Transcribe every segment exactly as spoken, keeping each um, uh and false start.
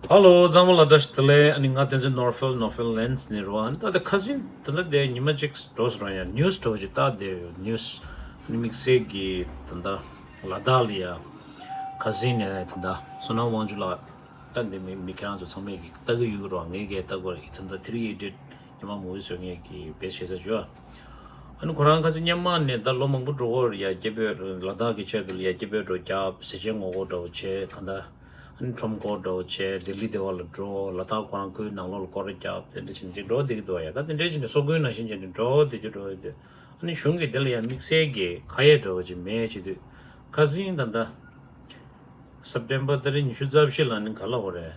ཧ་ལོ། གཙང་མ་ལ་བཀྲ་ཤིས་བདེ་ལེགས། ཨ་ནི་ང་བསྟན་འཛིན་ནོར་ཧྥེལ། ནོར་ཧྥེལ་ལན་ནས་རེད་བ། ཨ་ནི་ད་ལྟ་ཁ་སང་ད་ལྟ་དེ་ཉི་མ་གཅིག་འགྲོ་སོང་ར། ཡ་ནིའུ་སི་འདྲ་བོ་ཅིག་ལྟ་བསྡད་ཡོད། ནིའུ་སི། ཨ་ནི་དམིགས་བསལ་གྱི་ད་ལྟ་ལ་དྭགས་ལ་ཡ་ཁ་སང་ནས་ད་ལྟ་བསོད་ནམས་དབང་ཕྱུག་ལགས། ད་འདི་མི་མི་ཁྱེད་རང་ཚོ་ཚང་མས་ཀྱི་ལྟ་གི་ཡོད་རེད་བ། ངས་ཀྱི་ལྟ་དགོས་རེད། ད་ལྟ་ཐི་རི་ཨི་ཌི་ཡེཊ་ཉི་མ་མོ་བི་བཟོ་མཁན་གྱི་བེད་བྱེད་ས་བྱོས། ཨ་ནི་ཁོ་རང་ཁ་སང་སྔོན་མ་ནས་ད་ལོ་མང་པོ་འགྲོ་གི་ཡོད་རེད་ཡ། སྐྱིད་པོ་ལ་དྭགས་ཀྱི་ཆེད་དུ་ལ་ཡ་སྐྱིད་པོ་འགྲོ་རྒྱབ། ཟས་བཅད་ངོ་རྒོལ་འདྲ་བོ་བྱས། གང་ལྟར་ཨ་ནི་ཁྲོམ་སྐོར་འདྲ་བོ་བྱས། ལྡི་ལི་བདེ་བ་ལ་འགྲོ། ལ་དྭགས་ཁོ་རང་ཁུལ་ནང་ལོགས་ལ་སྐོར་ར་རྒྱབ། དེ་འདྲ་བྱས་ནས་ཅིག་འགྲོ་བསྡད་ཀྱི་འདུག་ཡ། ད་དེ་འདྲ་བྱས་ནས་སྲོག་ཁུན་ནང་བཞིན་བྱས་ནས་འགྲོ་བསྡད་ཀྱི་འགྲོ་བསྡད། ཨ་ནི་གཞུང་གིས་དེ་ལ་ཡང་དམིགས་བསལ་གྱི་ཁ་ཡ་འདྲ་བོ་ཅིག་མེད་བྱེད་དུས། ཁ་སང་ད་ལྟ་སེབ་ཊེམ་པར་ཏ་རིག་ཉི་ཤུ་རྩ་བཞི་ལ་ནི་ག་ལབ་དགོས་རེད།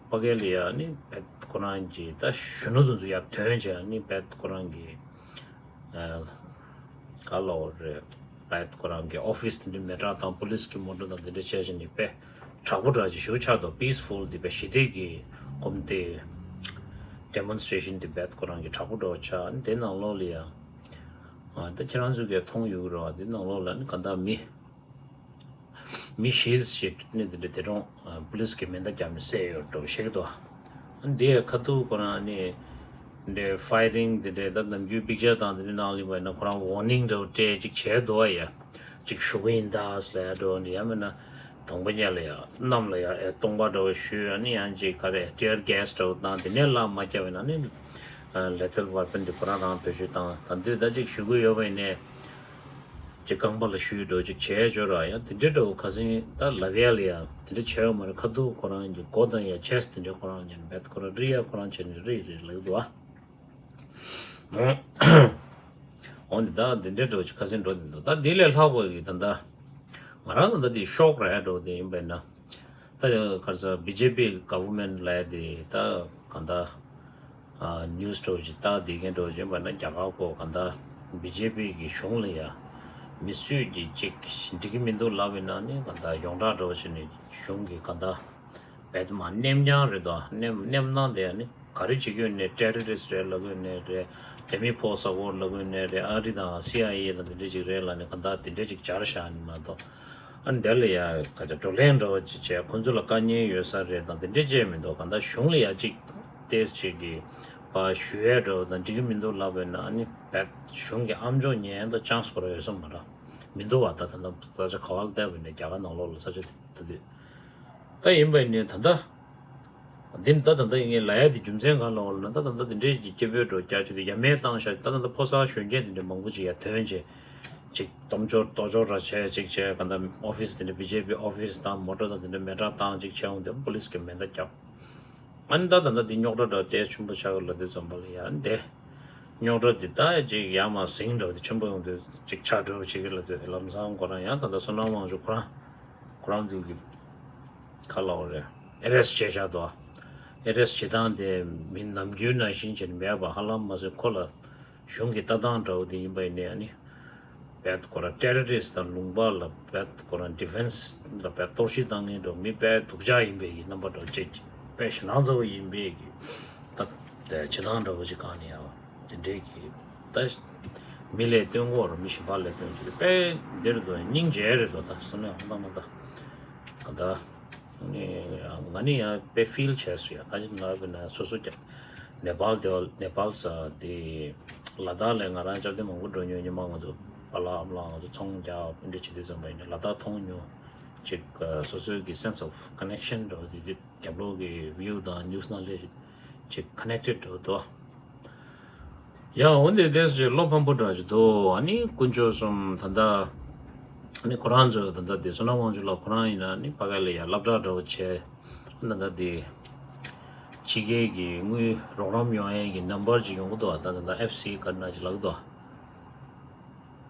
ཕ་གི་ལ་ཡ་ནི་བེད་ཁོ་རང་གི་ད་གཞོན་ནུ་དེ་ཚོ་ཡར་ཐོན་བྱས། ཨ་ནི་བེད་ཁོ་རང་གི་ཨ་ག་ལབ་དགོས་རེད། བེད་ཁོ་རང་གི་ཨོ་ཕི་སི་དེ་འདྲ་མེ་སྲེག་དང་པུ་ལི་སི་གི་མོ་ཊ་དང་དེ་འདྲ་བྱས་བྱས་ནས་དཔེ་དྲག་པོ་འདྲ་ཅིག་ཞེ་པོ་ཆགས་འདུག་པི་སི་ཕུལ་དེ་དཔེ་ཞི་བདེ་གི་གོམ་སྟབས། ཌེ་མོན་སི་ཊེ་ཤན་དེ་བེད་ཁོ་རང་གི་དྲག་པོ་འདྲ་ཆགས། ཨ་ནི་དེ་ནང་ལོགས་ལ་ཡ། ཨ་ད་ཁྱེད་རང་ཚོས་ཀྱང་མཐོང་ཡོད་ཀྱི་རེད་བ། དེ་ནང་ལོགས་ལ་ནི་ག་འདྲ་མི་མི་བཞི་ཞིག་ནི་དེ་འདྲ་དེ་རིང་ཨ་པུ་ལི་སི་གིས་མེ་མདའ་བརྒྱབ་ནས་བསད་ཡོད་འགྲོ་བཤད་ཀྱི་འདུག་ཨ་འདི་ཁ་ཐུག་ཁོ་རང་ནི་འདྲ་ཕའི་རིང་དེ་འདྲ་ད་ནམ་རྒྱུན་པིག་ཅར་དང་དེ་འདྲ་ནང་ལ་ཡིན་པ་ཡིན་ན་ཁོ་རང་ཝར་ནིང་འདྲ་བོ་སྤྲད་ཅིག་བྱས་འདུག་བ། ཡ་ཅིག་ཞུ་གི་ཡིན་ད་ཟེར་ལབ་འགྲོ་འདི། ཡང་མིན་ན་དང་པོ་ཉིད་ལ་ཡ་གནམ་ལ་ཡ་ཨེ་སྟོང་པ་འདྲ་བོ་གཞུས། ཨ་ནི་ཡང་ཅིག་ག་རེ་ཊི་ཡར་གེ་སི་འདྲ་བོ་བཏང་། དེ་ནས་ལག་མ་བརྒྱབ་པ་ཡིན་ན་ནི་ལེ་ཐལ་ཝེ་པན་དེ་ཁོ་རང་རང་བེད་སྤྱོད་བཏང་། ད་འདོད་ད་ཅིག་ཞུ་གི་ཡོད་པ་ཡིན་ནའི། ཅིག་རྐང་པ་ལ་གཞུས་འགྲོ་ཅིག་བྱས་འབྱོར་ར། ཡང་དེ་འདྲའི་འདྲ་བོ་ཁ་སང་ད་ལབ་ཡ་ལ་ཡ་དེ་འདྲ་བྱས་ཡོད་མ་རེད། ཁ་ཐུག་ཁོ་རང་གི་མགོ་དང་ཡ་ཆེ་སི་དེ་འདྲ་ཁོ་རང་ཉན་བེད་ཁོ་རང་རི་ཡ་ཁོ་རང་བྱས་ནས་རི་རི་ལབ་འདུག་ཨ། འོན་ཏེ་ད་འདི་འདྲའི་འདྲ་བོ་ཅིག་ཁ་སང་འགྲོ་འདི་འདུག་ད་འདི་ལས་ལྷག་པ་གི་ད་ལྟ་ང་རང་ད་ལྟ་འདི་ཤོག་ར་འདྲ་བོ་དེ་ཡིན་པས་ན། ད་ག་རེ་ཟེར་བི་ཇེ་པི་གི་ག་ཝར་མེན་ཊི་ལབ་ཡ་དེ་ད་གང་ལྟར་ཨ་ནིའུ་སི་འདྲ་བོ་ཅིག་ལྟ་བསྡད་མཁན་འདྲ་བོ་ཅིག་ཡིན་པ་ན། རྒྱ་གར་ཁོ་གང་ལྟར་བི་ཇེ་པི་གི་གཞུང་ལ་ཡ་མི་སུས་ཀྱིས་ཅིག་འགྲིག་གི་མི་འདུག་ལབ་པ་ཡིན་ན་ནི་གང་ལྟར་ཡོངས་གྲགས་འདྲ་བོ་ཅིག་ནས་གཞུང་གིས་གང་ལྟར་བེད་མ་མནན་རྐྱང་རེད་དོ། མནན་མནན་ན་དེ་ནི་ག་རེ་བྱེད་ཀྱི་ཡོད་ནས་ཊེ་རོ་རི་སི་ཊི་རེད་ལབ་ཀྱི་ཡོད་ནས་རེད། རྒྱ་མི་ཕོགས་ཟ་གོ་ལབ་ཀྱི་ཡོད་ནས་རེད། ཨ་རི་དང་སི་ཨའི་ཨེ་དང་དེ་འདྲ་ཅིག་རེད་ལབ་ནས་གང་ལྟར་དེ་འདྲ་ཅིག་སྦྱར་བཞག་ནི་མ་གཏོགས། ཨ་ནི་དེ་ལ་ཡ་ག་ཅིག་བགྲོ་གླེང་འདྲ་བོ་ཅིག་བྱས། ཁོ་ཚོ་ལ་དཀའ་ངལ་ཡོད་ས་རེད་དང་དེ་འདྲ་བྱས་མི་འདུག་གང་ལྟར་གཞུང་ལ་ཡ་ཅིག་ཏེས་ཅིག་གི་ཕར་ཞུ་ཡས་འདྲ་བོ་དང་འགྲིག་གི་མི་འདུག་ལབ་པས་ན། ཨ་ནི་བེད་གཞུང་གི་ཨམ་ཅོག་ཉན་ཡས་ད་ཅན་སི་ཁོ་རང་ཡོད་ས་མ་རེད། མི་འདུག་བ། ད་ད་ལྟ་ས་ཆ་ག་བ་ལ་བལྟས་པ་ཡིན་ནའི་རྒྱ་གར་ནང་ལོགས་ལ་ས་ཆ་དེ་ད་དུས། ད་ཡིན་པ་ཡིན་ནའི་ད་ལྟ་འདི་ད་ད་ལྟ་ངས་ལབ་ཡ་དེ་རྒྱུ་མཚན་གང་ལ་འོ་ལ་ན། ད་ད་ལྟ་འདི་འདྲའི་གི་སྐྱེ་བོའི་འགྲོ་རྒྱ་ཆེ་དུ་ཡ་མེད་བཏང་ཤག་ད་ད་ལྟ་ཕོ་གསར་གཞོན་སྐྱེས་འདི་འདྲ་མང་པོ་ཅིག་ཡ་ཐོན་བྱས་ཅིག་སྟོབས་འབྱོར་ལྟོ་འབྱོར་ར་བྱས་ཅིག་བྱས། གང་ལྟར་ཨོ་ཕི་སི་འདི་འདྲ་བི་ཇེ་པི་ཨོ་ཕི་སི་དང་མོ་ཊ་དང་འདི་འདྲ་མེ་སྲེག་བཏང་ཅིག་བྱས། འོང་དེ་པུ་ལི་སི་གིས་མེ་མདའ་བརྒྱབ། ཨ་ནི་ད་ད་ལྟ་འདི་རྙོག་དྲ་འདྲ་ཏོག་ཙམ་ཆེན་པོ་ཆགས་ཀྱི་ལབ་དུས་ཙམ་པ་ལ་ཡ་འདི་རྙོག་དྲ་འདི་ད་ཅིག་ཡར་མར་ཟིང་འདྲ་བོ་དེ་ཆེན་པོ་ཡོང་དུས་ཅིག་ཆགས་འགྲོ་བྱེད་ཀྱི་ལབ་དུས། ལམ་སང་ཁོ་རང་ཡང་ད་ལྟ་བསོད་ནམས་དབང་ཕྱུག་ཁོ་རང་ཁོ་རང་ཚོ་གི་ག་ལབ་དགོས་རེད། ཨེ་རེ་སི་ཊི་བྱས་བཞག་འདུག་ཨེ་རེ་སི་ཊི་བྱེད་སྟངས་དེ་མི་ནམ་རྒྱུན་ནང་བཞིན་བྱས་ནས་མེད་པ། ཧ་ལམ་མ་ཟད་ཁོ་ལ་གཞུང་གི་ལྟ་སྟངས་འདྲ་བོ་དེ་ཡིན་པ་ཡིན་ནའི། ཨ་ནི་བེད་ཁོ་རང་ཊེ་རོ་རི་སི་ཊི་དང་ལུང་པ་ལ་བེད་ཁོ་རང་ཌི་ཕེན་སི་ལ་བེད་གཏོར་བཤིག་བཏང་མཁན་འདྲ་བོ། མི་བེད་སྡུག་ཅག་ཡིན་པའི་གི་རྣམ་པ་འདྲ་བོ་ཅིག་དཔེ་ཞེད་སྣང་ཚ་པོ་ཡིན་པའི་གི་ད་བྱེད་སྟངས་འདྲ་བོ་ཅིག་གང་ནས་ཡང་དེ་འདྲའི་གི་ད་མི་ལ་སྟོན་གོ་ར་མི་གཞན་པ་ལ་སྟོན་གྱི་རེད། དཔེ་འདི་རེད་དོ། སྙིང་རྗེ་རེད་དོ། ད་སོ་ནས་ཧང་ད་མ་ད་ག་ད། ནི་ང་ནི་ཡང་དཔེ་ཕིལ་བྱས་སོང་ཡ། ག་ཅི་ལབ་ན་སོ་སོ་ཀྱང་ནེ་པཱལ་དེ་ནེ་པཱལ་ས་དེ་ལ་དྭགས་ལ་ང་རང་སྐྱབས་གདན་མང་པོ་འགྲོ་མྱོང་། ཉི་མ་ང་ཚོ་པཱ་ལགས་ཨ་མ་ལགས་ང་ཚོ་ཚོང་རྒྱག་འདི་འདྲ་བྱེད་དུས་ཙམ་པ་ཡིན་ན་ལ་དྭགས་མཐོང་མྱོང་། ཅིག་སོ་སོའི་གི་སེན་སི་ཨོཕ་ཀ་ནེག་ཤན་འདྲ་བོ་དེ་དུས་རྒྱབ་ལོགས་གི་བིའུ་དང་ནིའུ་སི་ནང་སླེབས་ཅིག་ཀ་ནེག་ཊེཌ་འདྲ་བོ་འདུག་ཡ། འོན་ཏེ་དེ་ཅིག་བློ་ཕམ་པོ་འདྲ་ཅིག་འདུག་ཨ་ནི་དཀོན་མཆོག་གསུམ་ད་ལྟ་ཨ་ནི་ཁོ་རང་ཚོ་ད་ལྟ་དེ་བསོད་ནམས་དབང་ཕྱུག་ལགས་ཁོ་རང་ཡིན་ན་ཨ་ནི་ཕ་གི་ལ་ཡ་སློབ་གྲྭ་འདྲ་བོ་བྱས། ད་ལྟ་དེ་ཕྱི་རྒྱལ་གྱི་དངུལ་རོགས་རམ་ཡོང་ཡས་ཀྱི་ནམ་བར་ཅིག་ཡོང་གི་འདུག་ད་ད་ལྟ་ཨེཕ་སི་ག་རེ་ན་ཅིག་ལབ་གི་འདུག་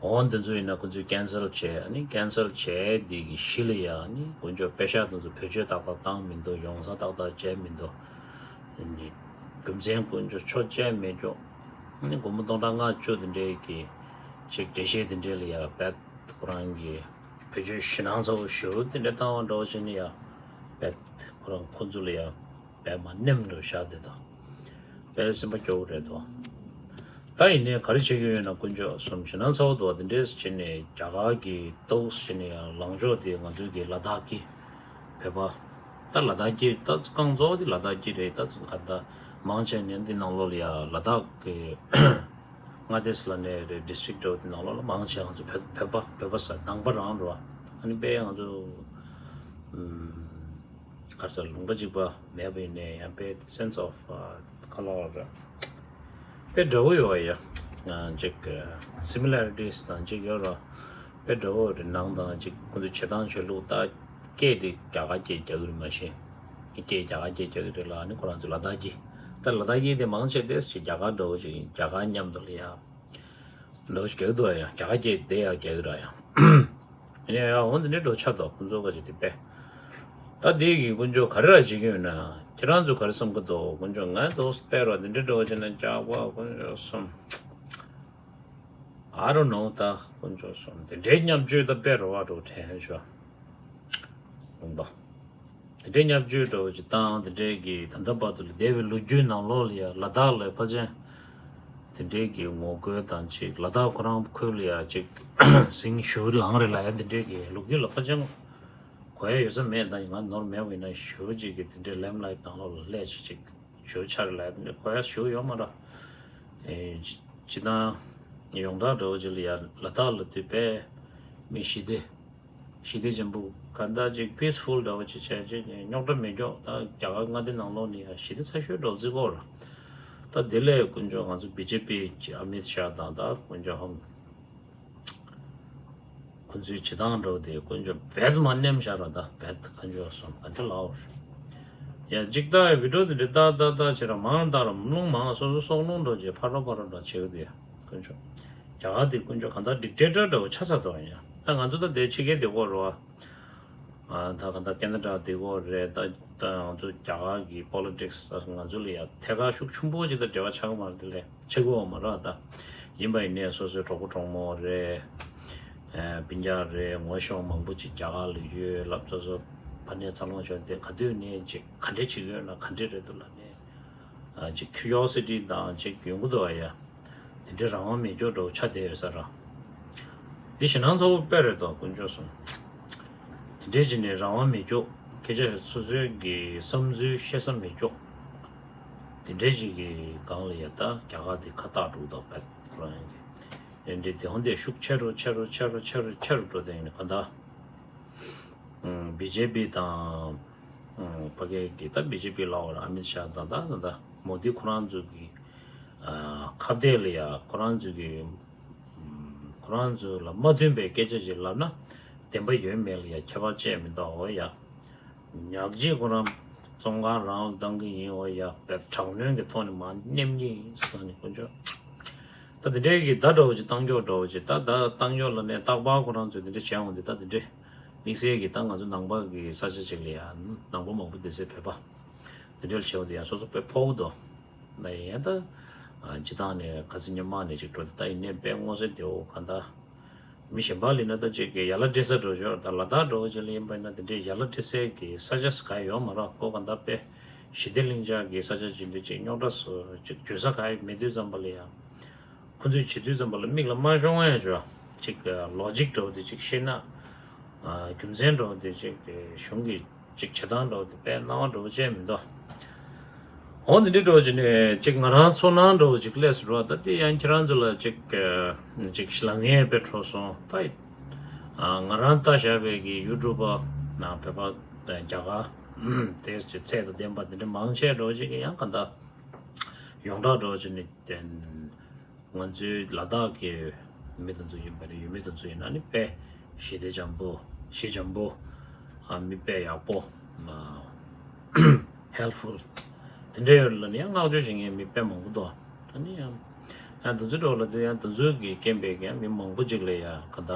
འོ་དེ་ཚོ་ཡིན་ན་ཁོ་ཚོས་ཀེན་སལ་བྱས། ཨ་ནི་ཀེན་སལ་བྱས་དེ་གི་གཞི་ལ་ཡ་ཨ་ནི་དཀོན་མཆོག་པེ་ཤག་དེ་ཚོ་བེད་སྤྱོད་ཏག་ཏག་བཏང་མི་འདུག་ཡོང་ས་ཏག་ཏག་བྱས་མི་འདུག་ཨ་ནི་རྒྱུ་མཚན་དཀོན་མཆོག་ཆོག་བྱས་མེད་ཀྱོག་ཨ་ནི་སྒོར་མོ་སྟོང་ཕྲག་ལྔ་བཅུ་དེ་འདྲའི་གི་ཅིག་འགྲེལ་བཤད་དེ་འདྲའི་ལ་ཡ་བེད་ཁོ་རང་གི་བེད་སྤྱོད་ཞེད་སྣང་ཚ་པོ་ཞེ་པོ་དེ་འདྲ་བཏང་བ་འདྲ་བོ་བྱས་ནས་ཡ་བེད་ཁོ་རང་ཁོ་ཚོ་ལ་ཡ་བེད་མ་ནེམ་འགྲོ་ཤག་དེ་དང་། བེད་སེམས་པ་སྐྱོ་བོ་རེད་དོ། ད་ཡིན་ནའི་ག་རེ་བྱེད་ཀྱི་ཡོད་ན་དཀོན་མཆོག་གསུམ་ཞེད་སྣང་ཚ་པོ་འདུག་དེ་འདྲས་བྱས་ནས་རྒྱ་གར་གྱི་ཏོག་བྱས་ནས་ཡང་ལངས་ཕྱོགས་དེ་ང་ཚོའི་གི་ལ་དྭགས་ཀྱི་བོད་པ་ ད་ལ་དྭགས་སྐྱིད་ད་རྐང་གཙོ་བོ་དེ་ལ་དྭགས་སྐྱིད་རེད། ད་ག་ད་མང་ཆེ་ནས་འདི་ནང་ལོགས་ལ་ཡ་ལ་དྭགས་ཀྱི་མངའ་སྡེ་ཟེར་ལབ་ནའི་རེད། ཌིས་ཊྲིཀ་འདྲ་བོ་དེ་ནང་ལོགས་ལ་མང་ཆེ་ང་ཚོ་བོད་བོད་པ་བོད་པ་ཟེར་ནང་པ་རང་རེད་བ། ཨ་ནི་དཔེ་ང་ཚོ་ཨམ། ག་རེ་ཟེར་ལུང་པ་གཅིག་པ་མེད་པ་ཡིན་ནའི་ཡང་དཔེ་སེན་སི་ཨོཕ་ཁ་ལོ་ར་དཔེ་འདྲ་བོ་ཡོད་ཡ། ཅིག་སི་མི་ལ་རི་ཊིས་དང་ཅིག་ཡོད་ར། དཔེ་འདྲ་བོ་རེད། ནང་དང་ཅིག་ཁོང་ཚོའི་བྱེད་སྟངས་ཆོས་ལུགས་ད་སྐད་དེ་རྒྱ་གར་སྐད་རྒྱག་གི་རེད་མ་གཞི། སྐད་རྒྱ་གར་སྐད་རྒྱག་གི་རེད་ལ། ཨ་ནི་ཁོ་རང་ཚོ་ལ་དྭགས་སྐད། ད་ལ་དྭགས་སྐད་དེ་མང་ཆེ་དེ་ཅིག་རྒྱ་གར་འདྲ་བོ་ཅིག་རྒྱ་གར་མཉམ་དུ་ལ་ཡ། འདྲ་བོ་ཞིག་རྒྱག་འདུག་ཡ། རྒྱ་གར་སྐད་དེ་ཡང་རྒྱག་གི་ར་ཡ། ཡ་ཡ་འོ་འདི་འདྲའི་འགྲོ་ཆགས་འདུག་ཁོང་ཚོ་ག་ཅིག་དེ་དཔེ། ད་དེ་གི་དཀོན་མཆོག་ག་རེ་ར་བྱེད་ཀྱི་ཡོད་ན། ཁྱེད་རང་ཚོ་ག་རེ་བསམ་གི་འདུག་དཀོན་མཆོག་ང་འདུག་སྤེལ་རོགས་འདི་འདྲའི་འགྲོ་བྱས་ན་ཅག་པ་དཀོན་མཆོག་གསུམ། I don't know ད་དཀོན་མཆོག་གསུམ་དེ་འདྲའི་བརྙས་བཅོས་ད་སྤེལ་རོགས་བ་འགྲོ་དྲན་ཤོག་ལུང་པ། དེ་འདྲའི་བརྙས་བཅོས་འདྲ་བོ་ཅིག་བཏང་། དེ་འདྲའི་གི་ད་ལྟ་བར་དུ་ལ་འདས་པའི་ལོ་རྒྱུས་ནང་ལོགས་ལ་ཡ་ལ་དྭགས་ལ་ཕལ་ཆེར་དེ་འདྲའི་གི་ངོ་རྒོལ་དང་ཅིག་ལ་དྭགས་ཁོ་རང་ཁུལ་ལ་ཡ་ཅིག་ཟིང་ཞུ་ལངས་རེད་ལ་ཡ། དེ་འདྲའི་གི་ལོ་རྒྱུས་ལ་ཕལ་ཆེར་གོ་ཡ་ཡོད་ས་མེད། ད་ང་ནོར་མེད་པ་ཡིན་ན་ཞུ་ཅིག་གི་དེ་འདྲའི་ལེམ་ལའེ་ཊི་ནང་ལོགས་ལ་སླེབས་ཅིག་ཅིག་ཞུ་ཆ་རེད་ལ་ཡ། དེ་འདྲའི་གོ་ཡ་ཞུ་ཡོད་མ་རེད། ཨེ་སྤྱི་བཏང་ཡོངས་གྲགས་འདྲ་བོ་ཅིག་ལ་ཡ་ལ་དྭགས་ལ་དུས་དཔེ་མི་ཞི་བདེ། ཞི་བདེ་ཅན་པོ་ག་འདྲ་ཅིག་པིས་ཕུལ་འདྲ་བོ་ཅིག་བྱས་ཅིག་རྙོག་དྲ་མེད་ཀྱོག་ད་རྒྱ་གར་མངའ་སྡེ་ནང་ལོགས་ནས་ཡང་ཞི་བདེ་ཚ་ཤོས་འདྲ་བོ་བརྩི་གོ་ར། ད་དེ་ལས་དཀོན་མཆོག་ང་ཚོ་བི་ཇེ་པི་ཨ་མིད་ཤཱ་དང་ད་དཀོན་མཆོག་ཧམ་ཁོ་ཚོའི་བྱེད་སྟངས་འདྲ་བོ་དེ་དཀོན་མཆོག་རྦད་མ་ནེམ་ཤ་ར། ད་རྦད་དཀོན་མཆོག་གསུམ་ག་འདྲ་ལའོ་ར། ཡ་གཅིག་ད་བི་ཌིའོ་དེ་འདྲ་ད་ད་ད་བྱེད་ར་མང་ད་ར་མ་ལུང་མང་སོ་སོ་སོག་རླུང་འདྲ་བོ་ཅིག་ཕ་རོ་ཕ་རོ་འདྲ་བྱེད་གི་འདུག་ཡ། དཀོན་མཆོག་རྒྱ་གར་དེ་དཀོན་མཆོག་གང་ལྟར་ཌིག་ཊེ་ཊར་འདྲ་བོ་ཆགས་ཚར་འདུག་ཡ། ད་ང་ཚོ་ད་དེ་ཕྱི་རྒྱལ་དེ་གོ་རེད་བ། ཨ་ད་གང་ལྟར་ཁེ་ན་ཌ་དེ་གོ་རེད། ད་ད་ང་ཚོ་རྒྱ་གར་གི་པོ་ལི་ཊིག་སི་ང་ཚོ་ལ་ཡ་ཐད་ཀར་ཤུགས་ཆེན་པོ་ཅིག་དང་འབྲེལ་བ་ཆགས་ཀྱི་མ་རེད། དེ་ལས་ཆགས་ཀྱི་ཡོད་མ་རེད་ད། ཡིན་པ་ཡིན་ནའི་སོ་སོའི་གྲོགས་པོ་གྲོགས་མོ་རེད། ཨ་སྤུན་ཀྱག་རེད། ངོ་ཤེས་མང་པོ་ཅིག་རྒྱ་གར་ལ་ཡོད་ལབ། སོ་སོ་ཕ་ནས་འཚར་ལོངས་བྱུང་སྟེ་ག་དུས་ནས་ཅིག་ག་འདྲས་བྱེད་ཀྱི་ཡོད་ན་ག་འདྲས་རེད་འདུག་ལབ་ནས། ཨ་ཅིག་ཁུ་རི་ཡོ་སི་ཊི་དང་ཅིག་ཡོང་གི་འདུག་ཨ་ཡ། དེ་འདྲའི་རང་དབང་མེད་ཀྱོག་འདྲ་བོ་ཆགས་བསྡད་ཡོད་ས་ར། འདི་ཞེད་སྣང་ཚ་པོ་དཔེ་རེད་དོ་དཀོན་མཆོག་གསུམ། དེ་འདྲའི་ཅིག་ནས་རང་དབང་མེད་ཀྱོག་སྐད་ཆ་སོ་སོའི་གི་བསམ་ཚུལ་བཤད་ས་མེད་ཀྱོག་དེ་འདྲའི་ཅིག་གི་སྒང་ལ་ཡ་ད་རྒྱ་གར་དེ་ཁ་བཏགས་འགྲོ་གི་འདུག་བད་ཁོ་རང་ཡང་གི་རེད། འདི་དེ་འོན་ཏེ་ཤུགས་ཆེ་རུ་ཆེ་རུ་ཆེ་རུ་ཆེ་རུ་ཆེ་རུ་འགྲོ་བསྡད་ཡོད་ནི་ག་འདྲ། བི་ཇེ་པི་དང་། ཕ་གི་གི་ད་བི་ཇེ་པི་ལབ་དགོས་རེད། ཨ་མིད་ཤཱ་དང་ད་ད་ད་མོ་དི་ཁོ་རང་ཚོ་གི་ཁ་གཏད་ལ་ཡ་ཁོ་རང་ཚོ་གི་ཁོ་རང་ཚོ་ལ་མ་མཐུན་པའི་སྐད་ཆ་ཅིག་ལབ་ན་བདེན་པ་ཡོད་མེད་ལ་ཡ་ཁྱད་པར་ཅི་ཡང་མི་འདུག་འོ་ཡ། ཉག་གཅིག་ཁོ་རང་བཙོན་ཁང་རང་ལ་བཏང་གི་ཡིན། འོ་ཡ་བད་དྲག་གནོན་གྱི་ཐོག་ནས་མར་མནན་གྱི་ཡིན་ཟེར་ནས་དཀོན་མཆོག་ད་དེ་འདྲའི་གི་ད་འདྲ་བོ་ཅིག་བཏང་ཀྱོག་འདྲ་བོ་ཅིག་ད་ད་བཏང་ཀྱོག་ལབ་ནས་རྟག་པར་ཁོ་རང་ཚོས་དེ་འདྲ་བྱས་འོང་དུས་ད་དེ་འདྲའི་དམིགས་བསལ་གྱི་ད་ང་ཚོ་ནང་པ་གི་ས་ཆ་ཅིག་ལ་ཡང་ནང་པ་མང་པོ་བསྡད་སའི་བོད་པ་དེ་འདྲ་ལ་བྱས་འོང་དུས་ཡང་སོ་སོ་དཔེ་ཕོག་གི་འདུག་ད་ཡིན་ཡང་ད་སྤྱི་བཏང་ནས་ཁ་སང་ཉི་མ་ནས་ཅིག་འགྲོ་དུས་ད་ཡིན་ནའི་དཔེ་མངོན་གསལ་དོད་པོ་གང་ལྟར། མི་གཞན་པ་ལ་ཡིན་ན་ད་ཅིག་གི་ཡ་ལ་སྤྲད་ས་འགྲོ་ཞོར་ད་ལ་དྭགས་འདྲ་བོ་ཅིག་ལ་ཡིན་པ་ཡིན་ན་དེ་འདྲའི་ཡ་ལ་སྤྲད་སའི་གི་ས་ཆ་ཟེར་ག་ཡོད་མ་རེད། ཁོ་ག་འདྲ་དཔེ་ཞི་བདེ་གླིང་ཆགས་ཀྱི་ས་ཆ་ཅིག་འདི་ཅིག་རྙོག་དྲ་བཟོ་ཅིག་བརྗོད་ས་ག་ཡོད་མེད་དུས་ཙམ་པ་ལ་ཡང་ཁོ་ཚོས་བྱེད་དུས་ཙམ་པ་ལ་མིག་ལ་མ་ཤོང་ཡ་བྱོས་ཅིག་ལོ་ཇིག་འདྲ་བོ་དེ་ཅིག་ཤེས་ན་རྒྱུ་མཚན་འདྲ་བོ་དེ་ཅིག་གཞུང་གི་ཅིག་བྱེད་སྟངས་འདྲ་བོ་དེ་དཔེ་སྣང་བ་འདྲ་བོ་ཅན་མི་འདུག་འོ་འདི་འདྲའི་འདྲ་བོ་ཅིག་ནས་ཅིག་ང་རང་ཚོར་སྣང་འདྲ་བོ་ཅིག་སླེབས་སོང་ར། ད་དེ་ཡང་ཁྱེད་རང་ཚོ་ལ་ཅིག་ཅིག་ལབ་མཁན་དཔེ་འཕྲོད་སོང་། ད་ང་རང་ལྟ་བཞག་པའི་གི་ཡུ་ཊུབ་པ་ན་བོད་པ་རྒྱ་གར་དེ་ཅིག་ཚད་དང་ལྡན་པ་དེ་འདྲ་མང་ཆེ་འདྲ་བོ་ཅིག་གི་ཡང་ག་འདྲ་ཡོངས་གྲགས་འདྲ་བོ་ཅིག་ནས་བསྟན། ང་ཚོའི་ལ་དྭགས་ཀྱི་མི་དེ་ཚོ་ཡིན་པ་རེད། ཡུལ་མི་དེ་ཚོ་ཡིན་ན་ནི་དཔེ་ཞི་བདེ་འཇམ་པོ་ཞི་འཇམ་པོ་ཨ་མི་དཔེ་ཡག་པོ་ཨ་ཧེལ་ཕུལ་དེ་འདྲ་ཡོད་ལ་ནི་ཡང་བསྔགས་བརྗོད་བྱེད་མཁན་མི་དཔེ་མང་པོ་འདུག་ད་ནི་ཡང་ཡང་དེ་ཚོའི་འགྲོ་ལ་དུ་ཡང་དེ་ཚོའི་གི་རྐྱེན་པས་ཀྱང་མི་མང་པོ་ཅིག་ལ་ཡང་ག་ད་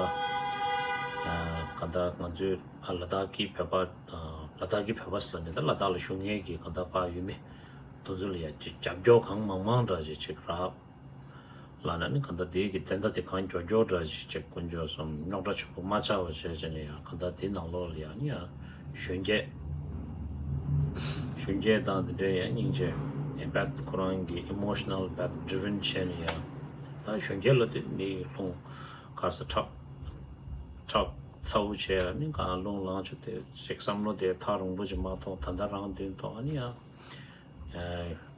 ག་ད་ང་ཚོའི་ཨ་ལ་དྭགས་ཀྱི་བོད་པ་ལ་དྭགས་ཀྱི་བོད་པ་ཟེར་ལ་ནི་ད་ལ་དྭགས་ལ་བཞུགས་མཁན་གྱི་ག་ད་ཕ་ཡུལ་མི་དེ་ཚོ་ལ་ཡང་རྒྱབ་སྐྱོར་གང་མང་མང་འདྲ་ཅིག་ཅིག་རག་ལབ་ན་ནི་གང་ལྟར་དེའི་གི་དོན་དག་དེ་གང་མགྱོགས་མགྱོགས་འདྲ་ཞིག་ཅིག་དཀོན་མཆོག་གསུམ་རྙོག་དྲ་ཆེན་པོ་མ་ཆགས་པ་བྱས་བྱས་ནས་ཡང་གང་ལྟར་དེའི་ནང་ལོགས་ལ་ཡང་ནི་ཡང་གཞོན་སྐྱེས་གཞོན་སྐྱེས་དང་དེ་འདྲའི་ཡང་སྙིང་རྗེ་ཡང་བད་ཁོ་རང་གི་ཨི་མོ་ཤི་ནལ་བད་ཌི་རི་ཝན་བྱས་ནས་ཡང་ད་གཞོན་སྐྱེས་ལ་དེ་མི་ལྷུང་གར་ས་ཁྲག་ཁྲག་ཚ་བོ་བྱས་ཨ་ནི་གང་རླུང་ལངས་ཆོག་དེ་ཅིག་བསམ་བློ་དེ་ཐག་རིང་པོ་ཅིག་མ་ཐོག་ད་ལྟ་རང་མདུན་ཐོག་ཨ་ནི་ཡང་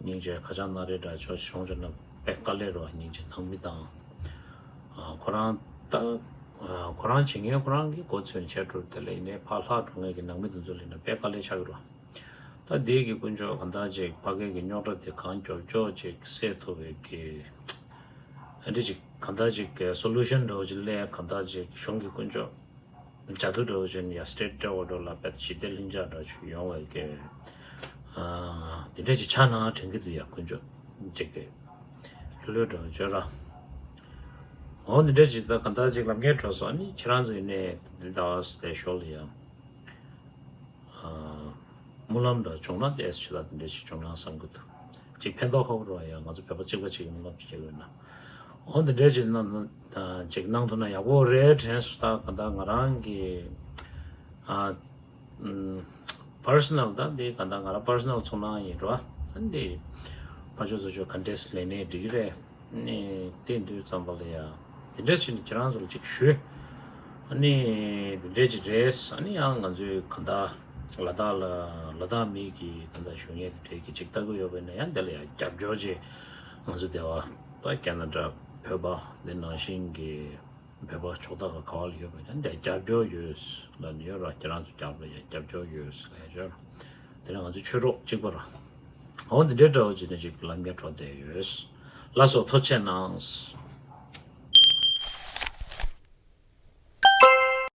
སྙིང་རྗེ་ཁ་བྱང་སྣ་རེ་འདྲ་ཆོག་བྱུང་བྱུང་ན་དཔེ་དཀའ་ལས་རེད་བ། སྙིང་རྗེ་ནང་མི་དང་ཁོ་རང་ད་ཁོ་རང་བྱེད་མཁན་ཁོ་རང་གི་འགོ་ཚུགས་བྱས་འགྲོ་དེ་ལས་ཡིན་ནའི་ཕར་ལྷག་འགྲོ་མཁན་གྱི་ནང་མི་དེ་ཚོ་ལ་ཡིན་ན་དཔེ་དཀའ་ལས་ཆགས་ཀྱི་རེད་བ། ད་འདི་གི་དཀོན་མཆོག་གང་ལྟར་ཅིག་ཕ་གི་གི་རྙོག་དྲ་དེ་གང་མགྱོགས་མགྱོགས་ཅིག་སེལ་ཐུབ་པའི་གི་ཨ་འདི་ཅིག་གང་ལྟར་ཅིག་གི་སོ་ལུ་ཤན་འདྲ་བོ་ཅིག་སླེབས། གང་ལྟར་ཅིག་གཞུང་གི་དཀོན་མཆོག་ཇ་དུ་འདྲ་བོ་ཅིག་ཡ་སི་ཊེ་ཊི་འདྲ་བོ་འདྲ་ལ་དཔེ་ཞི་བདེ་ལྷིང་འཇགས་འདྲ་ཅིག་ཡོང་བའི་གི་ཨ་འདི་འདྲ་ཅིག་ཆགས་ན་དྲན་གི་འདུག་ཡ། དཀོན་མཆོག་ཅིག་གི་ལྷོད་ལྷོད་འདྲ་བོ་བརྗོད་ར། འོ་འདི་འདྲ་ཅིག་ད་གང་ལྟར་ཅིག་ལམ་ཁའི་འགྲོ་སོང་ནི་ཁྱེད་རང་ཚོ་ཡིན་ནའི་འདི་ཟླ་བ་ལས་ཤོར་ལ་ཡ། སྨོན་ལམ་འདྲ་བྱུང་ན་ཏེས་ཆུ་ལ་དེ་འདྲ་ཞིག་བྱུང་ན་བསམ་གི་འདུག་ཅིག་ཕན་ཐོགས་ཁག་པོ་རེད་ཡ། ང་ཚོ་བོད་པ་གཅིག་པ་གཅིག་གི་སྨོན་ལམ་ཅིག་བྱེད་དགོས་ན། འོ་འདི་འདྲ་ཅིག་གནང་ཅིག་གནང་ཐུབ་ན་ཡག་པོ་རེད་དྲན་སོང་། ད་ག་ད་ང་རང་གི་ཨ་པར་སོ་ནལ་ད་འདི་ག་ད་ང་རང་པར་སོ་ནལ་ཚོར་སྣང་ཡིན་རོ། ཨ་འདི་ཕ་ཆོས་ཚོ་ཆོས་ག་འདྲས་ལས་ནས་འགྲིག་གི་རེད། ནི་དེ་འདུག་ཙམ་པ་ལ་ཡ། དེ་འདྲ་བྱས་ནས་ཁྱེད་རང་ཚོ་ལ་ཅིག་ཞུས། ཨ་ནི་དེ་འདྲ་ཅིག་རེད། ཨ་ནི་ཡང་ང་ཚོའི་ག་ད་ལ་དྭགས་ལ་ལ་དྭགས་མི་གི་ག་ད་ཞུ་ཡས་དེ་འདྲ་གི་ཅིག་ལྟ་གི་ཡོད་པ་ཡིན་ན་ཡང་དེ་ལ་ཡང་རྒྱབ་སྐྱོར་ཅིག་ང་ཚོ་དེ་བ་ད་ཁེ་ན་ཌ་བོད་པ་འདི་ནང་བཞིན་གི་བོད་པ་ཕྱོགས་མཐའ་ག་ག་བ་ལ་ཡོད་པ་ཡིན་ན་དེ་རྒྱབ་སྐྱོར་ཡོད་ལ་ནི་ཡོད་ར། ཁྱེད་རང་ཚོ་རྒྱབ་ལ་ཡང་རྒྱབ་སྐྱོར་ཡོད་ལ་ཡང་ཡོད། དེ་ནས་ང་ཚོ་ཆོས་གྲོགས་གཅིག་པ་ར། འོ་འདི་འདྲའི་འདྲ་བོ་ཅིག་ནས་ཅིག་ལམ་ཁ་འགྲོ་བསྡད་ཡོད། ལགས་སོ། ཐུགས་རྗེ་གནང་།